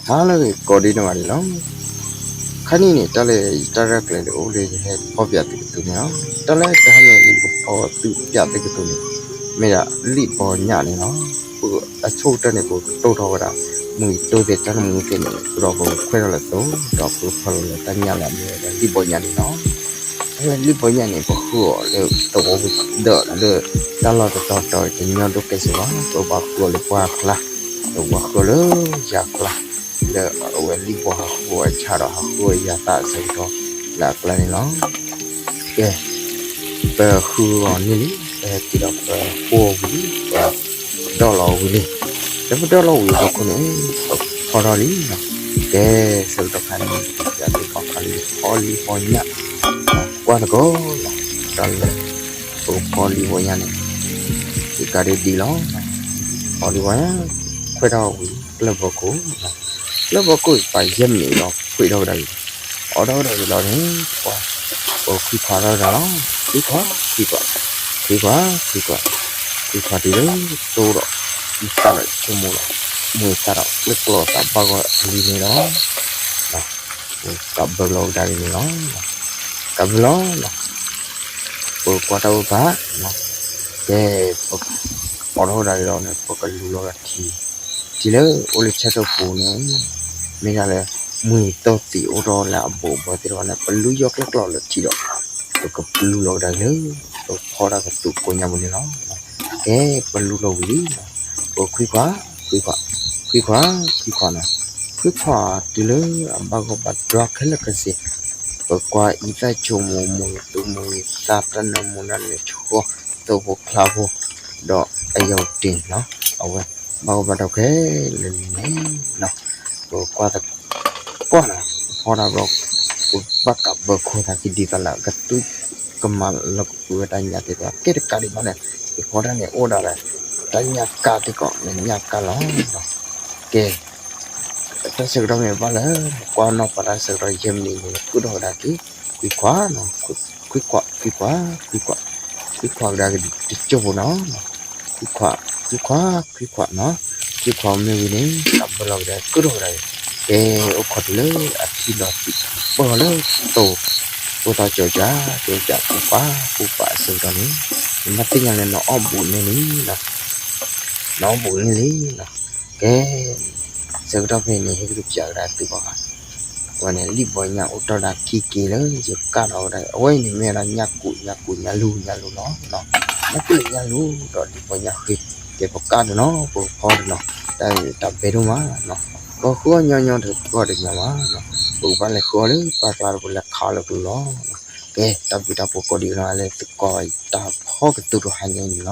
ဟါလၢအဂ့ၤကိးဒံနီၢ်ဂၤဒဲးလီၤ. ခါနံၣ်န့ၣ် တၢ်လၢယတၢ်ရဲၣ်ကျဲၤလၢအိၣ်လၢယဟဲဖီၣ်ပၠးသုကတိၤန့ၣ်လီၤ. တၢ်လၢတဟါန့ၣ် ယကဖီသုပၠးသုကတိၤန့ၣ် မ့ၢ်ဒၣ်လံာ်ဘီညၣ်န့ၣ်လီၤ. ပအဆိကတၢၢ်န့ၣ် ပကတိၢ်ထီၣ်ဝဲဒၣ် မုၢ်ယတိၢ်သ့ၣ်တၢ်နမူသ့ၣ်န့ၣ် ဒီးပကခွဲးထီၣ်လၢသိဒီးပကဖီလီၤလၢတၢ်ညၣ်လၢအမ့ၢ်ဝဲဒၣ်လံာ်ဘီညၣ်န့ၣ်လီၤ. လံာ်ဘီညၣ်န့ၣ် ပဃုအီၤလၢသဝီဖိဒီးလၢတၢ်လီၢ်တတီၤတီၤတညီဒိၣ်ကဲစ့ၢ်ကီး ပဘၣ်ဃုအီၤလၢပှၢ်ကျါ, ပဘၣ်ဃုအီၤလၢယၤကျါ, လၢအဝဲလံာ်ဘီဟးဃုအီၤဆၣ်ဒီးဟးဃုအီၤယၤသၣ်အဆၢကတီၢ်လၢအကျါန့ၣ်လီၤ. ကဲ, ပဃုအီၤန့ၢ်လံ, ပဟဲက့ၤဒီးပဃုအီၤဝံၤလံ, ပဒီၣ်လီၤဝံၤလံ, လၢပဒီၣ်လီၤဝံၤအဖီခိၣ်န့ၣ် ပဖီထီၣ်လံလီၤ. ကဲ, ဆၢကတီၢ်ခါန့ၣ် ပကပၠးသုခီခါလံ ဖီလံာ်ဘီညၣ်, ကွၢ်သကိးလီၤ. တၢ်လၢပကဖီလံာ်ဘီညၣ်န့ၣ် ယကါဒ်ဒ်လီၤ. ဖီလံာ်ဘီညၣ်, ခွဲးထီၣ်ဝံၤကျၢၢ်ဘီခိၣ်, ကျၢၢ်ဘီခိၣ်ပာ်ယဲၢ်မံးနံးလီၤ ခွံးထီၣ်ကဒါက့ၤ, အိးထီၣ်ကဒါက့ၤလီၤန့ၣ် ပှၤ, ပခွံခွးထီၣ်ကဒါလီၤ. ခွံခွး, ခွံခွး, ခွံခွး, ခွံခွး, ခွံခွးတုၤလၢတိၢ်ဒီး အံသၣ်ဒီးဆိကမိၣ်ဒီး မူၤသၣ်ဒီးကျိၣ်ကျီသးဘၣ်ဂီၢ်လံန့ၣ်လီၤ. ကးဘၢလီၤကဒါက့ၤန့ၣ်လီၤ. ကးဘၢလီၤလီၤ. ပကွၢ်တၢ်အိၣ်ဖး, ကဲ, ပအိးထီၣ်ကဒါက့ၤလီၤန့ၣ် ပကလူလီၤဒီးထံ, ထံလၢအိၣ်လၢဆၢထၢၣ်ပူၤန့ၣ် မ့ၢ်ဒၣ်လၢ မုၢ်ယတီၢ်သံးအိၣ်ထီၣ်လၢအဘူးအဘၢသ့ၣ်တဖၣ်န့ၣ် ပလူယီၢ်ကျဲၣ်ကျီလၢထံဒီး ပကပလူလီၤကဒါက့ၤလၢ ပဖီတၢ်ကသူကိးညါပူၤန့ၣ်လီၤ. ကဲ, ပလူလီၤဝံၤလံ, ပခွံခွး, ခွံခွး, ခွံခွး, ခွံခွးနီၤ, ခွံခွးတုၤလၢအဘၣ်ဂီၢ်ဘၣ်ဒွါခဲလၢာ်ခဲဆ့, ပကွၢ်အံသၣ်ဆိကမိၣ် မူၤသူမူၤသၣ် တၢ်နၢမူၤနၢ်နၢၤဆိ သိဖိချါဖိ ဒီးအယီၤတ့ၢ်နီၤ, အဝဲ ဘၣ်ဂီၢ်ဘၣ်ဒွါခဲလၢာ်န့ၣ် ပကွၢ်သကိးနီၤ, ပဖီတၢ်ဘျီ, ပဘၣ်ကးဘၢခိၣ်သးခံဒ်သိးလၢ ကသူကမၤလီၤကပူၤဝဲတၢ်ညၣ်သ့ၣ်တဖၣ် ကဲတကးဒံးဘၣ်န့ၣ် ယဖီတၢ်န့ၣ် အိၣ်ဒၣ်လၢ တၢ်ညၣ်ကၢ်သ့ၣ်ကီး နညၣ်ကၢ်လီၤ. ကဲ, တၢ်ဆၢကတီၢ်မ့ၢ်ဘၣ်လၢ ကွၢ်နီၢ်ပၤတၢ်ဆၢကတီၢ်ယဲၢ်မံးနံးန့ၣ် ကုၣ်ထီၣ်ကဒါက့ၤ ခွံခွး, ခွံခွး, ခွံခွး, ခွံခွး, ခွံခွးကဒါက့ၤတစိၢ်ဖိနီၤ, ခွံခွး, ခွံခွး, ခွံခွးနီၤ, ခွံခွးမ့ၢ်ဝံၤန့ၣ် ကးဘၢလီၤကဒါ ကုၣ်ထီၣ်ကဒါက့ၤ, ကဲ, အိၣ်ခိးတုၤလၢအထံလီၤသံး ပၢၢ်လၢတိၢ်, အိၣ်သးကၠီၤကၠါ, ကၠီၤကၠါ ပူၤပာ်ပူၤပာ်အဆၢကတီၢ်န့ၣ် နဘၣ်သ့ၣ်ညါလၢနအီၣ်ဘူးန့ၢ်လံ, နအီၣ်ဘူးန့ၢ်လံနီၤ, ကဲ, ဆၢကတီၢ်ဖဲန့ၣ် ဟဲက့ၤပၠးကဒါသုဘၣ်ဃး ဝဲန့ၣ် လံာ်ဘီညၣ်အိၣ်တ့ၢ်ဒၣ်ခံက့ၤလၢယကၢ်ဒီးဝဲဒၣ် အဝဲအံၤန့ၣ်မ့ၢ်ဝဲဒၣ်ညၣ်ကူး ညၣ်ကူး ညၣ်လူၤ ညၣ်လူၤလီၤ, ညၣ်ကူးလၢညၣ်လူၤ ဒီးလံာ်ဘီညၣ်ဃ့, ကဲပကၢ်တနီၤ ပကဖီတနီၤ တၢ်တၢ်ဘဲဒိၣ်မးနီၤ, ပဃုအီၣ်ညီညီတကီၢ်တညီမးနီၤ, ပကဘၣ်လဲၤဃုအီၣ်လၢပှၢ်ကျါဒီးပလဲၤခးအီၣ်လၢကျိၤလီၤ, ကဲ တၢ်ဘျုးတၢ်ဖှိၣ်ကိးဒံးနီၤ လၢသုကိးတၢ်ဖီကတိၤတဟါညါအံၤန့ၣ်လီၤ.